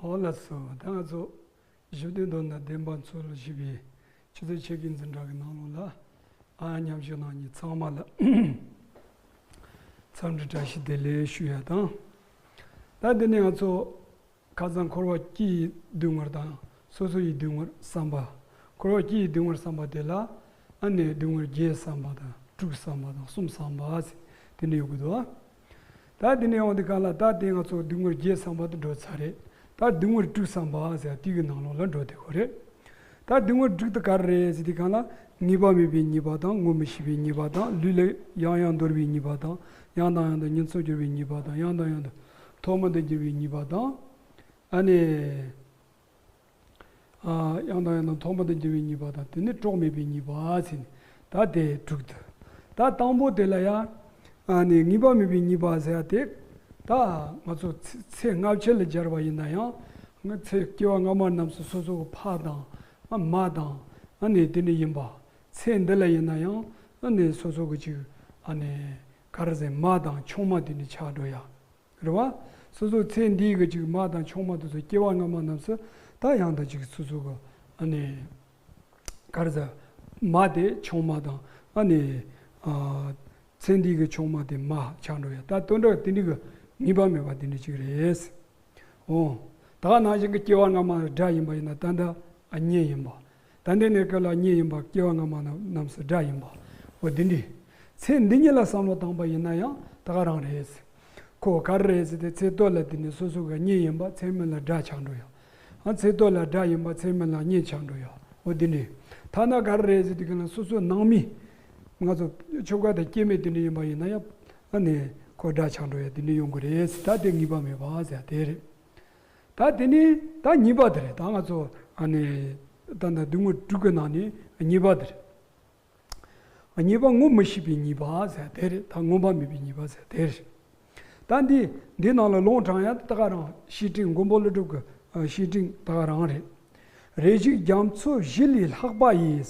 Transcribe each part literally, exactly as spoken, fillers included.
ཨོ་ལགས་སོ། ད་ང་ཚོ་གཞི་རྟེན་མདོར་ན་བདེན་པ་མཚོན་ལ་བཞི་པའི་ཆུ་ཚོད་ཕྱེད་ཀའི་འཛིན་གྲྭ་གི་ནང་ལོགས་ལ། ཨ། མཉམ་ཞུགས་གནང་མཁན་ཚང་མ་ལ་འཚམས་འདྲི་བཀྲ་ཤིས་བདེ་ལེགས་ཞུ་ཡ་དང་། ད་འདི་ནས་ང་ཚོ་ཁ་སང་འཁོར་བ་སྤྱི་ཡི་སྡུག་བསྔལ་དང་སོ་སོ་ཡི་སྡུག་བསྔལ་བསམ་པ། འཁོར་བ་སྤྱི་ཡི་སྡུག་བསྔལ་བསམ་པ་དེ་ལ། ཨ་ནི་སྡུག་བསྔལ་བརྒྱད་བསམ་པ་དང་དྲུག་བསམ་པ་དང་གསུམ་བསམ་པ་ཟེར་དེ་འདྲ་ཡོད་གི་འདུག་ཨ། ད་དེ་ནས་ཡོང་དུས་གང་ལ་ད་དེ་ང་ཚོ་སྡུག་བསྔལ་བརྒྱད་བསམ་པ་དེ་འགྲོ་ཚར་རེད། ད་སྡུག་བསྔལ་དྲུག་བསམ་པ་ཟེར་དེ་གི་ནང་ལོགས་ལ་འགྲོ་དེ་ཁོ་རེད། ད་སྡུག་བསྔལ་དྲུག་དེ་ག་རེ་རེད་ཟེར་དུས་གང་ལ། ངེས་པ་མེད་པའི་ཉེས་པ་དང་ངོ་མི་ཤེས་པའི་ཉེས་པ་དང་ལུས་ལ་ཡང་ཡང་འདོར་བའི་ཉེས་པ་དང་། ཡང་དང་ཡང་དུ་ཉིན་མཚན་འགྱུར་བའི་ཉེས་པ་དང་། ཡང་དང་ཡང་དུ་ཐོག་མ་དུ་འགྱུར་བའི་ཉེས་པ་དང་། ཨ་ནི། ཨ། ཡང་དང་ཡང་དུ་ཐོག་མ་དུ་འགྱུར་བའི་ཉེས་པ་དང་། དེ་ནི་གྲོགས་མེད་པའི་ཉེས་པ་ཟེར་ནས་ད་དེ་དྲུག་དུ། ད་དང་པོ་དེ་ལ་ཡང་། ཨ་ནི་ངེས་པ་མེད་པའི་ཉེས་པ་ཟེར་ཡ་དེ། ད་ང་ཚོ་ཚེ་ཚེ་སྔ་ཕྱི་ལ་སྦྱར་བ་ཡིན་ན་ཡང་། ང་ཚེ་སྐྱེ་བ་སྔ་མ་རྣམས་སུ་སོ་སོ་གི་ཕ་དང་། ཨ། མ་དང་། ཨ་ནི་དེ་འདྲ་ཡིན་པ། ཚེ་འདི་ལ་ཡིན་ན་ཡང་། ཨ་ནི་སོ་སོ་གི་ཅིག་ཨ་ནི་ག་རེ་ཟེར། མ་དང་ཆུང་མ་དེ་འདྲ་ཆགས་འགྲོ་ཡ། རེད་བ། སོ་སོ་ཚེ་འདིའི་གི་ཅིག་མ་དང་ཆུང་མ་དེ་ཚོ་སྐྱེ་བ་སྔ་མ་རྣམས་སུ་ད་ཡང་དག་ཅིག་སོ་སོ་གི་ཨ་ནི་ག་རེ་ཟེར། མ་དེ་ཆུང་མ་དང་ཨ་ནི། ཨ། ཚེ་འདིའི་གི་ཆུང་མ་དེ་མ་ཆགས་འགྲོ་ཡ། ད་དོན་དག་དེ་འདྲའི་གི་ངེས་པ་མེད་པ་དེ་འདྲ་ཅིག་རེད། འོ། ད་ག་ནང་བཞིན་གྱི་སྐྱེ་བ་སྔ་མ་དགྲ་ཡིན་པ་ཡིན་ན་ད་ལྟ་གཉེན་ཡིན་པ། ད་ལྟའི་གནས་སྐབས་ལ་གཉེན་ཡིན་པ། སྐྱེ་བ་སྔ་མ་རྣམས་སུ་དགྲ་ཡིན་པ། འོ་དེ་འདྲའི། ཚེ་འདི་ཉིད་ལ་བསམ་བློ་བཏང་པ་ཡིན་ན་ཡང་ད་ག་རང་རེད། ཁོ་ག་རེ་རེད་ཟེར་ཏེ་ཚེ་སྟོད་ལ་དེ་ནི་སོ་སོ་གི་གཉེན་ཡིན་པ་ཚེ་སྨད་ལ་དགྲ་ཆགས་འགྲོ་ཡ། ཨ། ཚེ་སྟོད་ལ་དགྲ་ཡིན་པ་ཚེ་སྨད་ལ་གཉེན་ཆགས་འགྲོ་ཡ། འོ་དེ་འདྲའི། ཐ་ན་ག་རེ་རེད་ཟེར་དུས་ག་ན་སོ་སོའི་ནང་མི། ང་ཚོ་ཆོ་ག་དང་སྐྱེ་དམན་དེ་འདྲ་ཡིན་པ་ཡིན་ན་ཡང་། ཨ་ནི་ཁོ་དགྲ་ཆགས་འགྲོ་ཡ་དེ་འདྲ་ཡོང་གི་རེད། ད་དེ་ངེས་པ་མེད་པ་ཟེར་དེ་རེད། ད་དེ་ནི་ད་གཉིས་པ་དེ་རེད། ད་ང་ཚོ་ཨ་ནི་ད་ལྟ་སྡུག་བསྔལ་དྲུག་གི་ནང་ནས་གཉིས་པ་དེ་རེད། གཉིས་པ་ངོ་མི་ཤེས་པའི་ཉེས་པ་ཟེར་དེ་རེད། ད་ངོ་མ་མེད་པའི་ཉེས་པ་ཟེར་དེ་རེད། ད་འདི་འདི་ནང་ལ་ལུང་དྲངས་ཡ་ད་ག་རང་བཤེས་སྤྲིང་མགོན་པོ་ཀླུ་སྒྲུབ་ཀྱི་བཤེས་སྤྲིང་ད་ག་རང་རེད། རེ་ཞིག་རྒྱ་མཚོ་བཞི་ལས་ལྷག་པ་ཡི།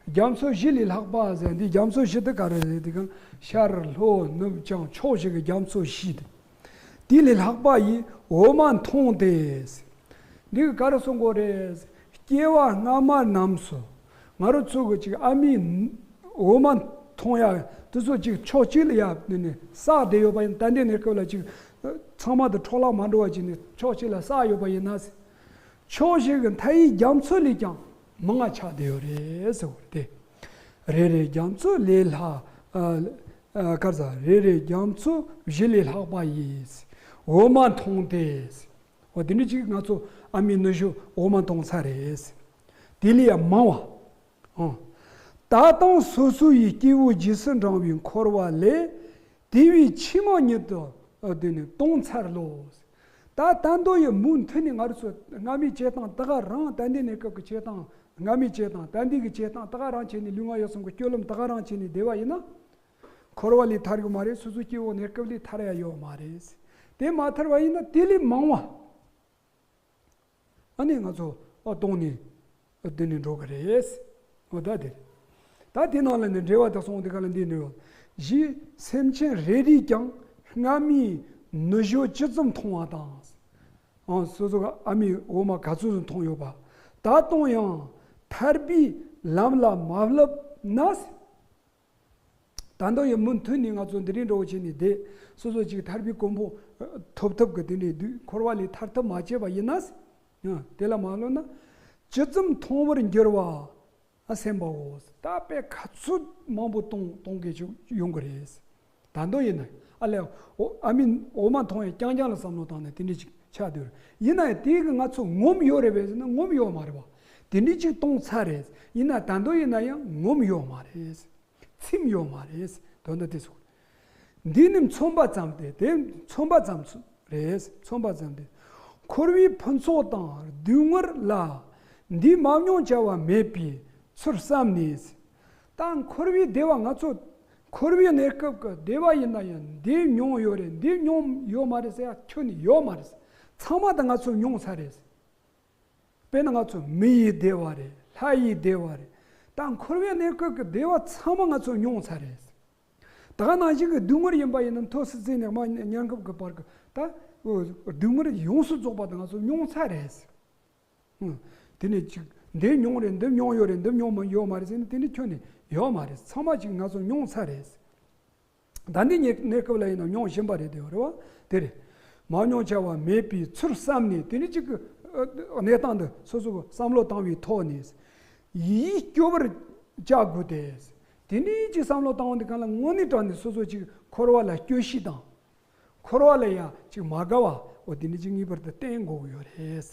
རྒྱ་མཚོ་བཞི་ལས་ལྷག་པ་ཟེར་འདི་རྒྱ་མཚོ་བཞི་དེ་ག་རེ་རེད། དེ་གང་ཤར་ལྷོ་ནུབ་བྱང་ཕྱོགས་བཞི་གི་རྒྱ་མཚོ་བཞི་དེ། དེ་ལས་ལྷག་པ་ཡི་འོ་མ་འཐུངས་ཏེ། འདི་ག་རེ་གསུང་གི་རེད། སྐྱེ་བ་སྔ་མ་རྣམས་སུ་ང་རང་ཚོ་གི་ཅིག་ཨ་མའི་འོ་མ་འཐུང་ཡ་དེ་ཚོ་ཅིག་ཕྱོགས་གཅིག་ལ་ཡ་ནི་ནི་བསགས་བསྡད་ཡོད་པ་ཡིན། ད་ལྟའི་གནས་སྐབས་ལ་ཅིག་ཚང་མ་དེ་འཕྲོ་བརླག་མ་འགྲོ་བ་ཅིག་ནི་ཕྱོགས་གཅིག་ལ་བསགས་ཡོད་པ་ཡིན་ན། ཕྱོགས་བཞི་གི་མཐའ་ཡི་རྒྱ་མཚོ་ལས་ཀྱང་མང་ང་ཆགས་བསྡད་ཡོད་རེད་ཟེར་བ་རེད། རེ་རེ་རྒྱ་མཚོ་ལས་ལྷག་ཨ། ཨ། ག་རེ་ཟེར། རེ་རེ་རྒྱ་མཚོ་བཞི་ལས་ལྷག་པ་ཡི། འོ་མ་འཐུངས་ཏེ། འོ་དེ་འདྲ་ཅིག་ང་ཚོ་ཨ་མའི་ནུ་ཞོ་འོ་མ་འཐུངས་ཚར་རེད། དེ་ལས་ཡང་མང་བ། ཨང་། ད་དུང་སོ་སོ་ཡི་སྐྱེ་བོ་རྗེས་སུ་འབྲང་བའི་འཁོར་བ་ལས། དེ་བས་ཕྱི་མ་ཉིད་དུ་དེ་ནི་གཏོང་འཚལ་ལོ། ད་ད་འདོད་ཡི་མུ་མཐུད་ནས་ང་རང་ཚོ་སྔ་མའི་སྐྱེ་སྟངས་ད་ག་རང་། ད་ལྟའི་གནས་སྐབས་ཀྱི་སྐྱེ་སྟངས། སྔ་མའི་སྐྱེ་སྟངས། ད་ལྟའི་གི་སྐྱེ་སྟངས་ད་ག་རང་བྱས་ནས། ལུས་ངག་ཡིད་གསུམ་གྱི་སྤྱོད་ལམ་ད་ག་རང་བྱས་ནས་བསྡད་པ་ཡིན་ན། འཁོར་བ་ལས་ཐར་གི་མ་རེད། སོ་སོ་སྐྱེ་བོ་གནས་སྐབས་ལས་ཐར་ཡ་ཡོད་མ་རེད། དེ་མ་ཐར་བ་ཡིན་ན་དེ་ལས་མང་བ། ཨ་ནི་ང་ཚོ་ཨ་གཏོང་ནས་འདི་ནས་འགྲོ་གི་རེད། འོ་ད་དེ་རེད། ད་དེ་ནང་ལ་ནི་འགྲེལ་བ་དེ་སོང་དེ་ག་ལ་འདི་ནི་ཡོད། གཞི་སེམས་ཅན་རེ་རེས་ཀྱང་སྔ་མའི་ནུ་ཞོ་ཇི་ཙམ་འཐུང་བ་དང་། ཨང་། སོ་སོ་ག་ཨ་མའི་འོ་མ་ག་ཚོད་ཙམ་འཐུང་ཡོད་པ། ད་དུང་ཡང་ཐར་པའི་ལམ་ལ་མ་བསླབས་ན། ད་འདོད་ཡི་མུ་མཐུད་ནས་ང་ཚོ་འདི་རིང་འགྲོ་བྱས་ནས་བསྡད། སོ་སོ་ཅིག་ཐར་པའི་གོ་འཕང་ཐོབ་ཐབས་ཀྱི་དེ་འདྲའི་དུས་འཁོར་བ་ལས་ཐར་ཐབས་མ་བྱས་པ་ཡིན་ན། ཡང་དེ་ལ་མ་བསླབས་ན། ཇི་ཙམ་འཐུང་བར་འགྱུར་བ། ཨ་སེམས་པའོ། ད་དཔེ་ག་ཚོད་མང་པོ་གཏོང་གཏོང་གི་ཅིག་ཡོང་གི་རེད། ད་འདོད་ཡིན་ན་ཨ་ལས་འོ་ཨ་མའི་འོ་མ་འཐུང་ཡ་རྐྱང་རྐྱང་ལ་བསམ་བློ་བཏང་ནས་དེ་འདྲ་ཅིག་ཆགས་སྡོད། ཡིན་ན་ཡང་དེ་གི་ང་ཚོ་ངོམས་ཡོད་རེད་པས་ཟེར་ན་ངོམས་ཡོད་མ་རེད་པ། དེ་འདྲ་ཅིག་གཏོང་ཚར་རེད། ཡིན་ན་ད་འདོད་ཡིན་ན་ཡང་ངོམས་ཡོད་མ་རེད། ཚིམ་ཡོད་མ་རེད། དོན་དག་དེ་སོགས། འདི་ནི་མཚོན་པ་ཙམ་སྟེ། དེ་མཚོན་པ་ཙམ་རེད། མཚོན་པ་ཙམ་སྟེ། འཁོར་བའི་ཕུན་ཚོགས་དང་སྡུག་བསྔལ་ལ་འདི་མ་མྱོང་བྱ་བ་མེད་པའི་ཚུལ་བསམ་ནས། ད་འཁོར་བའི་བདེ་བ་ང་ཚོ་འཁོར་བའི་གནས་སྐབས་ཀྱི་བདེ་བ་ཡིན་ན་ཡང་འདི་མྱོང་ཡོད་རེད། འདི་མྱོང་ཡོད་མ་རེད་ཟེར་ཡ་ཁྱོན་ནས་ཡོད་མ་རེད། ཚང་མ་ད་ང་ཚོ་མྱོང་ཚར་རེད། དཔེར་ན་ང་ཚོ་མི་ཡི་བདེ་བ་རེད། ལྷ་ཡི་བདེ་བ་རེད། ད་འཁོར་བའི་གནས་སྐབས་ཀྱི་བདེ་བ་ཚང་མ་ང་ཚོ་མྱོང་ཚར་རེད། ད་ག་ནང་བཞིན་གྱི་སྡུག་བསྔལ་ཡིན་པ་ཡིན་ན། མཐོ་སྲིད་རྩེ་ནས་དམའ་ཉམས་རྒུད་ཀྱི་བར་གྱི་ད་སྡུག་བསྔལ་ཡོངས་སུ་རྫོགས་པ་དེ་ང་ཚོ་མྱོང་ཚར་རེད། ཨང་། དེ་ནས་ཅིག་འདི་མྱོང་རེད། འདི་མྱོང་ཡོད་རེད། འདི་མྱོང་མ་ཡོད་མ་རེད་ཟེར་ན། དེ་ནི་ཁྱོན་ནས་ཡོད་མ་རེད། ཚང་མ་ཅིག་ང་ཚོ་མྱོང་ཚར་རེད། ད་འདི་གནས་གནས་སྐབས་ལ་ཡིན་ན་མྱོང་བཞིན་པ་རེད། དེ་རེད་བ། དེ་རེད། མ་མྱོང་བྱ་བ་མེད་པའི་ཚུལ་བསམ་ནས། དེ་ནི་ཅིག་གི་ཨ་གནས་སྟངས་འདི་སོ་སོ་གི་བསམ་བློ་བཏང་བའི་ཐོག་ནས། ཡིད་སྐྱོ་བར་བྱ་དགོས་ཏེ། དེ་ནི་ཅིག་བསམ་བློ་བཏང་བ་འདི་གང་ལ་དངོས་གནས་དྲང་ནས་སོ་སོ་ཅིག་འཁོར་བ་ལ་སྐྱོ་ཤས་དང་། འཁོར་བ་ལ་ཡང་ཅིག་མ་དགའ་བ། འོ་དེ་ནི་ཅིག་ངེས་པར་དུ་བསྟེན་དགོས་ཀྱི་ཡོད་རེད།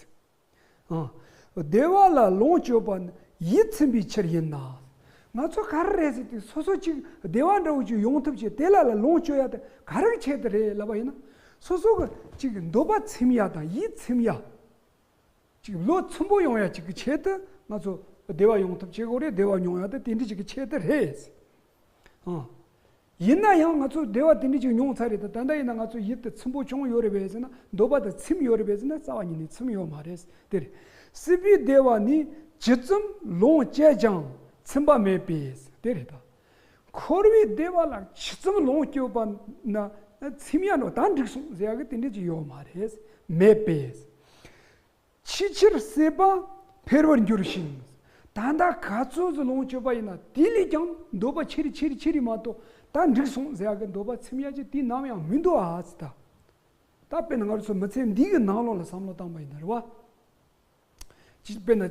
ཨ། བདེ་བ་ལ་ལོངས་སྤྱོད་པ་ནི་ཡིད་ཚིམ་པའི་ཕྱིར་ཡིན་ན། ང་ཚོ་ག་རེ་རེད་ཟེར་དུས། སོ་སོ་ཅིག་བདེ་བ་འདྲ་བོ་ཅིག་ཡོང་ཐབས་བྱེད། དེ་ལ་ལ་ལོངས་སྤྱོད་ཡ་དེ་ག་རེ་ཆེད་དུ་རེད་ལབ་པ་ཡིན་ན། སོ་སོ་གི་ཅིག་འདོད་པ་ཚིམ་ཡ་དང་ཡིད་ཚིམ་ཡ། ཅིག་བློ་ཚིམ་པོ་ཡོང་ཡ་ཅིག་གི་ཆེད་དུ་ང་ཚོ་བདེ་བ་ཡོང་ཐབས་བྱེད་དགོས་རེད། བདེ་བ་མྱོང་ཡ་དེ་དེ་འདྲ་ཅིག་གི་ཆེད་དུ་རེད། ཨ། ཡིན་ན་ཡང་ང་ཚོ་བདེ་བ་དེ་འདྲ་ཅིག་མྱོང་ཚར་རེད། ད་ད་ལྟ་ཡིན་ན་ང་ཚོ་ཡིད་དེ་ཚིམ་པོ་བྱུང་ཡོད་རེད་པས་ཟེར་ན། འདོད་པ་དེ་ཚིམ་ཡོད་རེད་པས་ཟེར་ན། རྩ་བ་ཉིད་ནས་ཚིམ་ཡོད་མ་རེད། དེ་རེད། སྲིད་པའི་བདེ་བ་ནི་ཇི་ཙམ་ལོངས་སྤྱད་ཀྱང་ཚིམ་པ་མེད་པས། དེ་རེད་ད། འཁོར་བའི་བདེ་བ་ལ་ཇི་ཙམ་ལོངས་སྤྱོད་པ་ན་ཚིམ་ཡ་ནོ་ད་འགྲིག་སོང་ཟེར་ཡ་གི་དེ་འདྲ་ཅིག་ཡོད་མ་རེད། མེད་པས། ཕྱི་ཕྱིར་སྲེད་པ་འཕེལ་བར་འགྱུར་ཞིང་། ད་ལྟ་ག་ཚོད་ཙམ་ལོངས་སྤྱོད་པ་ཡིན་ན། དེ་ལས་ཀྱང་འདོད་པ་ཆེ་རུ་ཆེ་རུ་ཆེ་རུ་མ་གཏོགས་ད་འགྲིག་སོང་ཟེར་ཡ་གི་འདོད་པ་ཚིམ་ཡ་ཅིག་དེ་ནམ་ཡང་མི་འདུག་ཨ་ཙི། ད་ད་དཔེར་ན་ང་རང་ཚོ་མི་ཚེ་འདི་གི་ནང་ལོགས་ལ་བསམ་བློ་བཏང་པ་ཡིན་ན་རེད་བ། ཅིག་དཔེར་ན་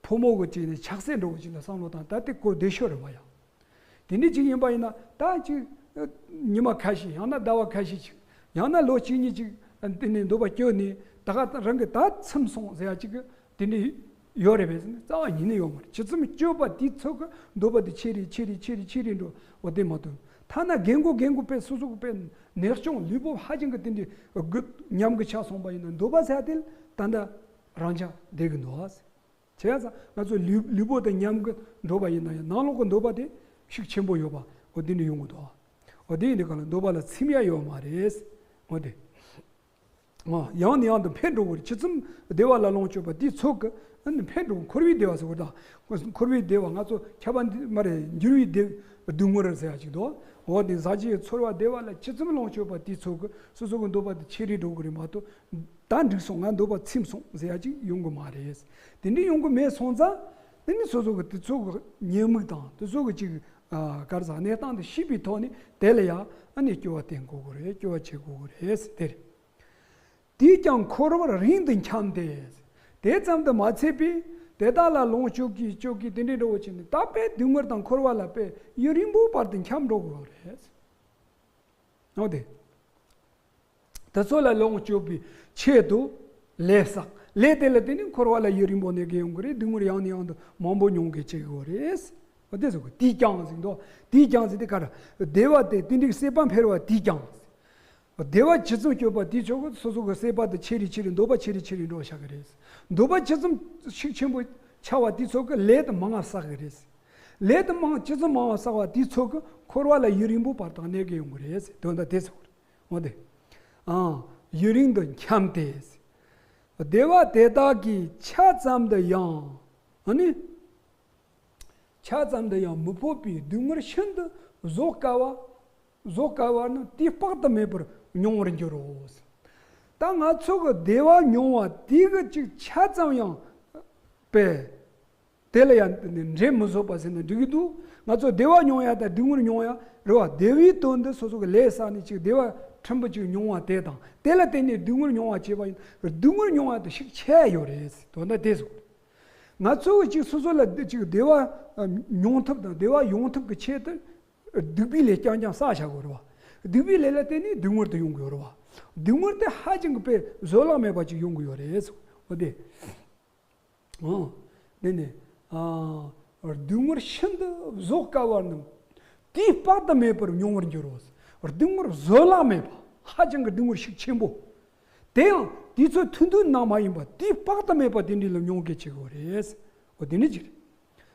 ཕོ་མོ་གི་ཅིག་ནས་ཆགས་སྲེད་འགྲོ་གི་ཅིག་ལ་བསམ་བློ་བཏང་། ད་དེ་གོ་བདེ་ཤོས་རེད་བ་ཡ། དེ་འདྲ་ཅིག་ཡིན་པ་ཡིན་ན། ད་ཅིག་ཉི་མ་ཁ་ཤས། ཡང་ན་ཟླ་བ་ཁ་ཤས་ཅིག། ཡང་ན་ལོ་གཅིག་གཉིས་ཅིག་དེ་ནས་འདོད་པ་སྐྱོ་ནས་ད་ག་རང་གི་ད་ཚིམ་སོང་ཟེར་ཡ་ཅིག་གི་དེ་འདྲ་ཡོད་རེད་པས་ཟེར་ན། རྩ་བ་ཉིད་ནས་ཡོད་མ་རེད། ཇི་ཙམ་སྤྱོད་པ་དེ་ཚོད་ཀྱི་འདོད་པ་དེ་ཆེ་རུ་ཆེ་རུ་ཆེ་རུ་ཆེ་རུ་འགྲོ། འོ་དེ་མ་གཏོགས། ཐ་ན་རྒན་གོག་རྒན་གོག་དཔེ་སོ་སོ་གི་དཔེ་ནད་གཅོང་ལུས་པོ་ཧ་ཅང་གི་དེ་འདྲ་གི་ཉམས་གི་ཆགས་སོང་པ་ཡིན་ན། འདོད་པ་ཟེར་དེ་ད་ལྟ་རང་ཅག་བསྡད་གི་འདུག་ཨ། བྱས་ཙང་ང་ཚོ་ལུས་ལུས་པོ་དེ་ཉམས་གི་འགྲོ་བ་ཡིན་ན་ཡང་། ནང་ལོགས་ཀྱི་འདོད་པ་དེ་ཤུགས་ཆེན་པོ་ཡོད་པ། འོ་དེ་འདྲ་ཡོང་གི་འདུག། འོ་དེ་ཡིན་དུས་གང་ལ་འདོད་པ་ལ་ཚིམ་ཡ་ཡོད་མ་རེད། འོ་དེ། ཨ། ཡང་ནས་ཡང་དུ་འཕེལ་འགྲོ་གི་རེད། ཇི་ཙམ་བདེ་བ་ལ་ལོངས་སྤྱོད་པ་དེ་ཚོད་ཀྱི་འཕེལ་འགྲོ། འཁོར་བའི་བདེ་བ་ཟེར་བ་དང་། འཁོར་བའི་བདེ་བ་ང་ཚོ་ཁྱབ་པ་འདི་མ་རེད། འགྱུར་བའི་བདེ་སྡུག་བསྔལ་ཟེར་ཡ་ཅིག་འདུག། འོ་དེ་ཟག་བཅས་ཚོར་བ་བདེ་བ་ལ་ཇི་ཙམ་ལོངས་སྤྱོད་པ་དེ་ཚོད་ཀྱི་སོ་སོ་གི་འདོད་པ་དེ་ཆེ་རུ་འགྲོ་གི་རེད་མ་གཏོགས། ད་འགྲིག་སོང་། ང་འདོད་པ་ཚིམ་སོང་ཟེར་ཡ་ཅིག་ཡོང་གི་མ་རེད། དེ་འདྲ་ཡོང་གི་མེད་སོང་ཙང་། དེ་ནི་སོ་སོ་གི་དེ་ཚོ་གི་ཉེས་དམིགས་དང་དེ་ཚོ་གི་ཅིག་ཨ་ག་རེ་ཟེར། གནས་སྟངས་དེ་ཤེས་པའི་ཐོག་ནས་དེ་ལ་ཡ་ཨ་ནི་སྐྱོ་བ་བསྟེན་དགོས་གི་རེད། སྐྱོ་བ་བྱེད་དགོས་གི་རེད་ཟེར། དེ་རེད། དེས་ཀྱང་འཁོར་བར་རིང་དུ་འཁྱམས་ཏེ། དེ་ཙམ་དུ་མ་ཚད་པས་དེ་དག་ལ་ལོངས་སྤྱོད་ཀྱིས་སྤྱོད་ཀྱིས་དེ་འདྲའི་འགྲོ་བ་ཅིག་ནི། ད་དཔེ་སྡུག་བསྔལ་དང་འཁོར་བ་ལ་དཔེ་ཡུན་རིང་པོའི་བར་དུ་འཁྱམས་འགྲོ་གི་རེད། འོ་དེ། དེ་ཚོ་ལ་ལོངས་སྤྱོད་པའི་ཆེད་དུ་ལས་བསགས། ལས་དེ་ལ་བརྟེན་ནས་འཁོར་བ་ལ་ཡུན་རིང་པོ་གནས་ཀྱི་ཡོང་གི་རེད། སྡུག་བསྔལ་ཡང་ནས་ཡང་དུ་མང་པོ་མྱོང་གི་བྱེད་ཀྱི་ཡོད་རེད། འོ་དེ་ཟེར་གོ། དེས་ཀྱང་ཟེར་འདུག། དེས་ཀྱང་ཟེར་དེ་ག་རེ། བདེ་བ་དེ་དེ་འདྲའི་སྲེད་པ་འཕེལ་བ་དེས་ཀྱང་། བདེ་བ་ཇི་ཙམ་སྤྱོད་པ་དེའི་ཚོད་ཀྱི་སོ་སོ་གི་སྲེད་པ་དེ་ཆེ་རུ་ཆེ་རུ། འདོད་པ་ཆེ་རུ་ཆེ་རུ་འགྲོ་བཞག་གི་རེད། འདོད་པ་ཇི་ཙམ་ཤུགས་ཆེན་པོ་ཆགས་པ་དེའི་ཚོད་ཀྱི་ལས་དེ་མང་བ་བསགས་གི་རེད། ལས་དེ་མང་ཇི་ཙམ་མང་བ་བསགས་པ་དེའི་ཚོད་ཀྱི་འཁོར་བ་ལ་ཡུན་རིང་པོའི་བར་དུ་གནས་ཀྱི་ཡོང་གི་རེད། དོན་དག་དེ་ཚོ་འོ་དེ། ཨང་། ཡུན་རིང་དུ་འཁྱམས་ཏེ། བདེ་བ་དེ་དག་གིས་ཆ་ཙམ་དུ་ཡང་། ཨ་ནི། ཆ་ཙམ་དུ་ཡང་མི་ཕོད་པའི་སྡུག་བསྔལ་ཤིན་ཏུ་བཟོད་དཀའ་བ། བཟོད་དཀའ་བ་རྣམས་དུས་དཔག་ཏུ་མེད་པར་མྱོང་བར་འགྱུར་རོ། ད་ང་ཚོ་གི་བདེ་བ་མྱོང་བ་དེ་གི་ཅིག་ཆ་ཙམ་ཡང་པས། དེ་ལ་ཡང་འགྲན་མི་བཟོད་པ་ཟེར་ན་འགྲིག་གི་འདུག། ང་ཚོ་བདེ་བ་མྱོང་ཡ་དང་སྡུག་བསྔལ་མྱོང་ཡ་རེད་བ། བདེ་བའི་དོན་དུ་སོ་སོ་གི་ལས་བསགས་ནས་ཅིག་བདེ་བ་ཕྲན་བུ་ཅིག་མྱོང་བ་དེ་དང་། དེ་ལ་བརྟེན་ནས་སྡུག་བསྔལ་མྱོང་བ་བྱས་པ་ཡིན། སྡུག་བསྔལ་མྱོང་བ་དེ་ཤུགས་ཆེ་ཡོད་རེད། དོན་དག་དེ་ཟེར། ང་ཚོ་གཅིག་སོ་སོ་ལ་གཅིག་བདེ་བ་མྱོང་ཐབས་དང་བདེ་བ་ཡོང་ཐབས་ཀྱི་ཆེད་དུ་སྡིག་པའི་ལས་རྐྱང་རྐྱང་བསགས་བཞག་དགོས་རེད་བ། སྡིག་པའི་ལས་ལ་བརྟེན་ནས་སྡུག་བསྔལ་དུ་ཡོང་དགོས་རེད་བ། སྡུག་བསྔལ་དེ་ཧ་ཅང་གི་དཔེ་བཟོད་གླགས་མེད་པ་ཅིག་ཡོང་གི་ཡོད་རེད། འོ་དེ། འོ། དེ་ནས། ཨ། སྡུག་བསྔལ་ཤིན་ཏུ་བཟོད་དཀའ་བ་རྣམས་དུས་དཔག་ཏུ་མེད་པར་མྱོང་བར་འགྱུར་རོ། སྡུག་བསྔལ་བཟོད་གླགས་མེད་པ། ཧ་ཅང་གི་སྡུག་བསྔལ་ཤུགས་ཆེན་པོ། དེ་ཡང་དུས་ཚོད་ཐུང་ཐུང་ནང་མ་ཡིན་པར་དུས་དཔག་ཏུ་མེད་པ་དེ་འདྲ་ལ་མྱོང་གི་བྱེད་དགོས་རེད། འོ་དེ་ནི་ཅི་རེད།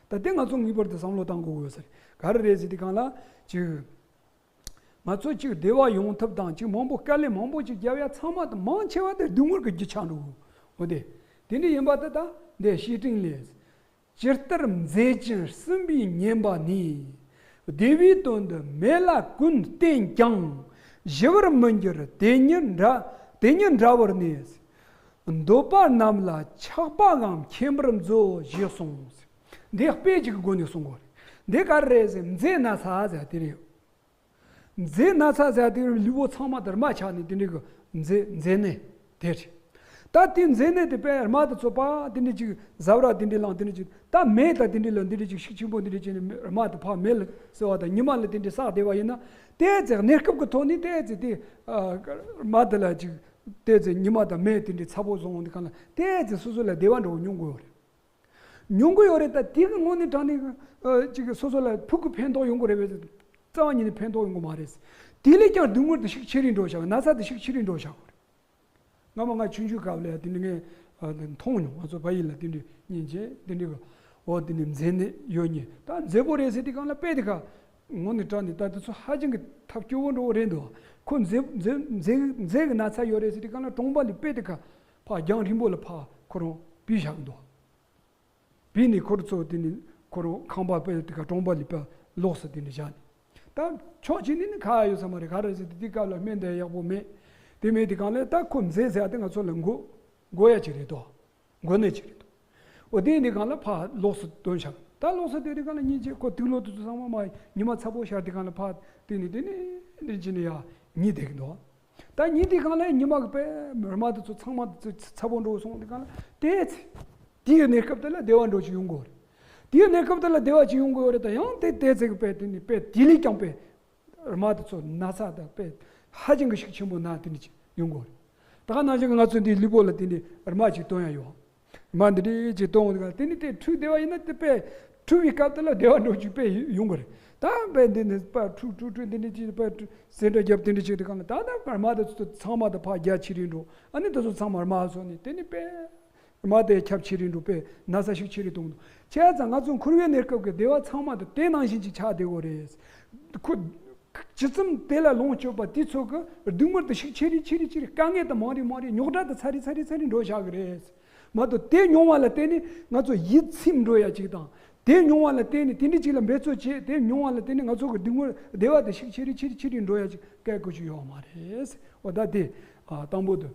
ད་དེ་ང་ཚོ་ངེས་པར་དུ་བསམ་བློ་བཏང་དགོས་ཡོད་ས་རེད། ག་རེ་རེད་ཟེར་དུས་སྒང་ལ་ཅིག་ང་ཚོ་ཅིག་བདེ་བ་ཡོང་ཐབས་དང་ཅིག་མང་པོ་དཀའ་ལས་མང་པོ་ཅིག་རྒྱབ་ཡ་ཚང་མ་དང་མང་ཆེ་བ་དེ་སྡུག་བསྔལ་གྱི་རྒྱུ་ཆགས་འགྲོ་གི། འོ་དེ། དེ་འདྲ་ཡིན་པ་དེ་ད་འདི་བཤེས་སྤྲིང་ལས། ཇི་ལྟར་མཛེས་ཅིང་སྲིན་པོའི་ཉེན་པ་ནི། བདེ་བའི་དོན་དུ་མེད་ལ་ཀུན་བསྟེན་ཀྱང་། ཞི་བར་མི་འགྱུར་དེ་ཉིད་འདྲ། དེ་ཉིད་འདྲ་བར་གནས། འདོད་པ་རྣམས་ལ་ཆགས་པའམ་མཁྱེན་པར་མཛོད། ཞེས་གསུངས། འདི་དཔེ་གཅིག་གི་སྒོ་ནས་གསུང་གི་ཡོད་རེད། འདི་ག་རེ་རེད་ཟེར། མཛེ་ན་ཚ་ཟེར་དེ་རེད། མཛེ་ན་ཚ་ཟེར་དེ་ལུས་པོ་ཚང་མ་དེ་རྨ་ཆགས་ནས་དེ་འདྲའི་གི་མཛེ་མཛེ་ནད་དེ་རེད། ད་དེ་མཛེ་ནད་དེ་དཔེ་རྨ་དེ་ཚོ་ཕར་དེ་འདྲའི་ཅིག་ཟ་བྲ་དེ་འདྲའི་ལངས། དེ་འདྲའི་ཅིག་ད་མེ་དང་དེ་འདྲའི་ལ་དེ་འདྲའི་ཅིག་ཤུགས་ཆེན་པོ་དེ་འདྲའི་ཅིག་ནས་རྨ་དེ་ཕར་མེ་ལ་གསོ་བ་དང་ཉི་མ་ལ་དེ་འདྲའི་བསྲེགས་བསྡད་པ་ཡིན་ན། དེ་ཚེ་གནས་སྐབས་ཀྱི་ཐོག་ནས་དེ་ཚེ་དེ་ཨ་རྨ་དེ་ལ་ཅིག་དེ་ཚེ་ཉི་མ་དང་མེ་དེ་འདྲའི་ཚ་པོ་བཟུང་འོང་དུས་སྒང་ལ་དེ་ཚེ་སོ་སོ་ལ་བདེ་བ་འདྲ་བོ་མྱོང་གི་ཡོད་རེད། མྱོང་གི་ཡོད་རེད། ད་དེ་གི་དངོས་གནས་དྲང་གནས་ཀྱི་ཨ་ཅིག་སོ་སོ་ལ་ཕུགས་ཀྱི་ཕན་ཐོགས་ཡོང་གི་རེད་པས། རྩ་བ་ཉིད་ནས་ཕན་ཐོགས་ཡོང་གི་མ་རེད། དེ་ལས་ཀྱང་སྡུག་བསྔལ་དེ་ཤུགས་ཆེ་རུ་འགྲོ་བཞག་ན་ཚ་དེ་ཤུགས་ཆེ་རུ་འགྲོ་བཞག་གི་རེད། སྔ་མ་ང་ཆུང་ཆུང་སྐབས་ལ་ཡ་དེ་འདྲ་ངས་ཨ་མཐོང་མྱོང་། ང་ཚོ་ཕ་ཡུལ་ལ་དེ་འདྲ་སྙིང་རྗེ་དེ་འདྲ་གི་འོ་དེ་འདྲ་མཛེ་ནད་ཡོད་མཁན་ད་མཛེ་པོ་རེད་ཟེར་དུས་སྒང་ལ་དཔེ་དེ་ཁ་དངོས་གནས་དྲང་གནས་ད་དེ་ཚོ་ཧ་ཅང་གི་ཐབས་སྐྱོ་བོ་འདྲ་བོ་རེད་འདུག་ཁོ་མཛེ་མཛེ་མཛེ་མཛེ་གི་ན་ཚ་ཡོད་རེད་ཟེར་དུས་སྒང་ལ་གྲོང་པ་ལ་དཔེ་དེ་ཁ་ཕར་རྒྱང་རིང་པོ་ལ་ཕར་ཁོ་རང་བུད་བཞག་གི་འདུག་བུད་ནས་ཁོ་རང་ཚོ་དེ་ནས་ཁོ་རང་ཁང་པ་དཔེ་དེ་ཁ་གྲོང་པ་ལ་ཕར་ལོགས་སུ་དེ་འདྲ་བཞག་ནས། ད་ཕྱོགས་གཅིག་ནས་ནི་ཁག་ཡོད་ས་མ་རེད། ག་རེ་ཟེར་དུས་དེ་སྐབས་ལ་སྨན་དེ་ཡག་པོ་མེད། དེ་མེད་དུས་སྒང་ལ་ད་ཁོ་མཛེ་ཟེར་ཡ་དེ་ང་ཚོ་ལ་འགོ་འགོ་ཡ་ཅིག་རེད་དོ། འགོ་ནད་ཅིག་རེད་དོ། འོ་དེ་ཡིན་དུས་སྒང་ལ་ཕར་ལོགས་སུ་བཏོན་བཞག་ད་ལོགས་སུ་བཏོན་དུས་སྒང་ལ་སྙིང་རྗེ་ཁོ་དུག་ལོག་དེ་ཚོ་ཚང་མ་མར་ཉི་མ་ཚ་པོ་ཤར་དུས་སྒང་ལ་ཕར་དེ་ནས་དེ་ནས་དེ་ནས་ཅི་ནས་ཡ་ཉལ་བསྡད་ཀྱི་འདུག་ད་ཉལ་དུས་སྒང་ལ་ཉི་མ་གི་དཔེ་རྨ་དེ་ཚོ་ཚང་མ་ཚ་པོ་འགྲོ་སོང་དུས་སྒང་ལ་དེ་ཚེ་དེའི་གནས་སྐབས་དེ་ལ་བདེ་བ་འདྲ་ཅིག་ཡོང་གི་ཡོད་རེད། དེའི་གནས་སྐབས་དེ་ལ་བདེ་བ་ཅིག་ཡོང་གི་ཡོད་རེད། ད་ཡང་དེ་དེ་ཚེ་གི་དཔེ་དེ་ནི་དཔེ་དེ་ལས་ཀྱང་དཔེ་རྨ་དེ་ཚོ་ན་ཚ་དང་དཔེ་ཧ་ཅང་གི་ཤུགས་ཆེན་པོ་ན་དེ་འདྲ་ཅིག་ཡོང་གི་ཡོད་རེད། ད་ག་ནང་བཞིན་གྱི་ང་ཚོ་འདིའི་ལུས་པོ་ལ་དེ་འདྲའི་རྨ་ཅིག་བཏོན་ཡ་ཡོད། རྨ་འདི་འདྲ་ཅིག་བཏོན་འོང་དུས་དེ་ནི་དེ་འཁྲུད་བསྡད་པ་ཡིན་ན་དེ་དཔེ་འཁྲུད་པའི་སྐབས་དེ་ལ་བདེ་བ་འདྲ་ཅིག་དཔེ་ཡོང་གི་རེད། ད་དཔེ་འདི་ནི་དཔེ་འཁྲུད་འཁྲུད་འཁྲུད་འདི་འདྲ་ཅིག་དཔེ་འཁྲུད་ཟེར་འདྲ་རྒྱབ་དེ་འདྲ་ཅིག་དུས་སྒང་ལ་ད་ལྟ་རྨ་དེ་ཚོ་ཚང་མ་དང་ཕར་རྒྱ་ཆེ་རིང་འགྲོ། ཨ་ནི་དེ་ཚོ་ཚང་མ་རྨ་བཟོ་ནས་དེ་ནི་དཔེ་རྨ་དེ་ཁྱབ་ཆེ་རིང་འགྲོ་དཔེ་ན་ཚ་ཤུགས་ཆེ་རིང་གཏོང་འདུག་བྱས་ཙང་ང་ཚོ་འཁོར་བའི་གནས་སྐབས་ཀྱི་བདེ་བ་ཚང་མ་དེ་དེ་ནང་བཞིན་ཅིག་ཆགས་བསྡད་ཡོད་རེད། ཁོ་ཇི་ཙམ་དེ་ལ་ལོངས་སྤྱོད་པ་དེ་ཚོ་གི་སྡུག་བསྔལ་དེ་ཤུགས་ཆེ་རིང་ཆེ་རིང་ཆེ་རིང་དཀའ་ངལ་དེ་མང་རིང་མང་རིང་རྙོག་དྲ་དེ་ཚ་རིང་ཚ་རིང་ཚ་རིང་འགྲོ་བཞག་གི་རེད། མ་གཏོགས་དེ་མྱོང་བ་ལ་བརྟེན་ནས་ང་ཚོ་ཡིད་ཚིམ་འགྲོ་ཡ་ཅིག་དང་། དེ་མྱོང་བ་ལ་བརྟེན་ནས་དེ་འདྲ་ཅིག་ལ་འབད་རྩོལ་བྱེད། དེ་མྱོང་བ་ལ་བརྟེན་ནས་ང་ཚོ་གི་སྡུག་བསྔལ་བདེ་བ་དེ་ཤུགས་ཆེ་རིང་ཆེ་རིང་ཆེ་རིང་འགྲོ་ཡ་ཅིག་སྐད་དགོས་ཀྱི་ཡོད་མ་རེད། འོ་ད་དེ་ཨ་དང་པོ་དེ།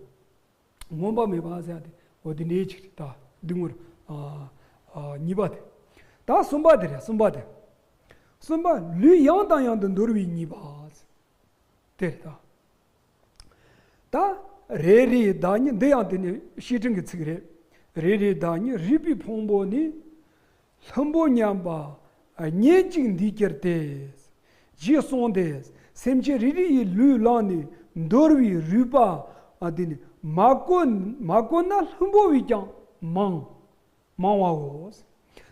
མངོན་པ་མེད་པ་ཟེར་ཡ་དེ་འོ་དེ་འདྲའི་ཅིག་རེད། ད་སྡུག་བསྔལ་ཨ་ཨ་གཉིས་པ་དེ། ད་གསུམ་པ་དེ་རེད། གསུམ་པ་དེ། གསུམ་པ་ལུས་ཡང་དང་ཡང་དུ་འདོར་བའི་གཉིས་པ་ཟེར། དེ་རེད་ད། ད་རེ་རེའི་བདག་ཉིད་འདི་ཡང་དེ་ནི་བཤེས་སྤྲིང་གི་ཚིག་རེད། རེ་རེའི་བདག་ཉིད་རུས་པའི་ཕུང་པོ་ནི། ལྷུན་པོ་མཉམ་པ་ཉིད་ཅིག་འདུས་གྱུར་ཏེ། ཞེས་གསུངས་ཏེ། སེམས་ཅན་རེ་རེ་ཡི་ལུས་བླངས་ནས་འདོར་བའི་རུས་པ་ཨ་དེ་ནི་མ་བཀོད་མ་བཀོད་ན་ལྷུན་པོ་བས་ཀྱང་མང་། མང་བའོ།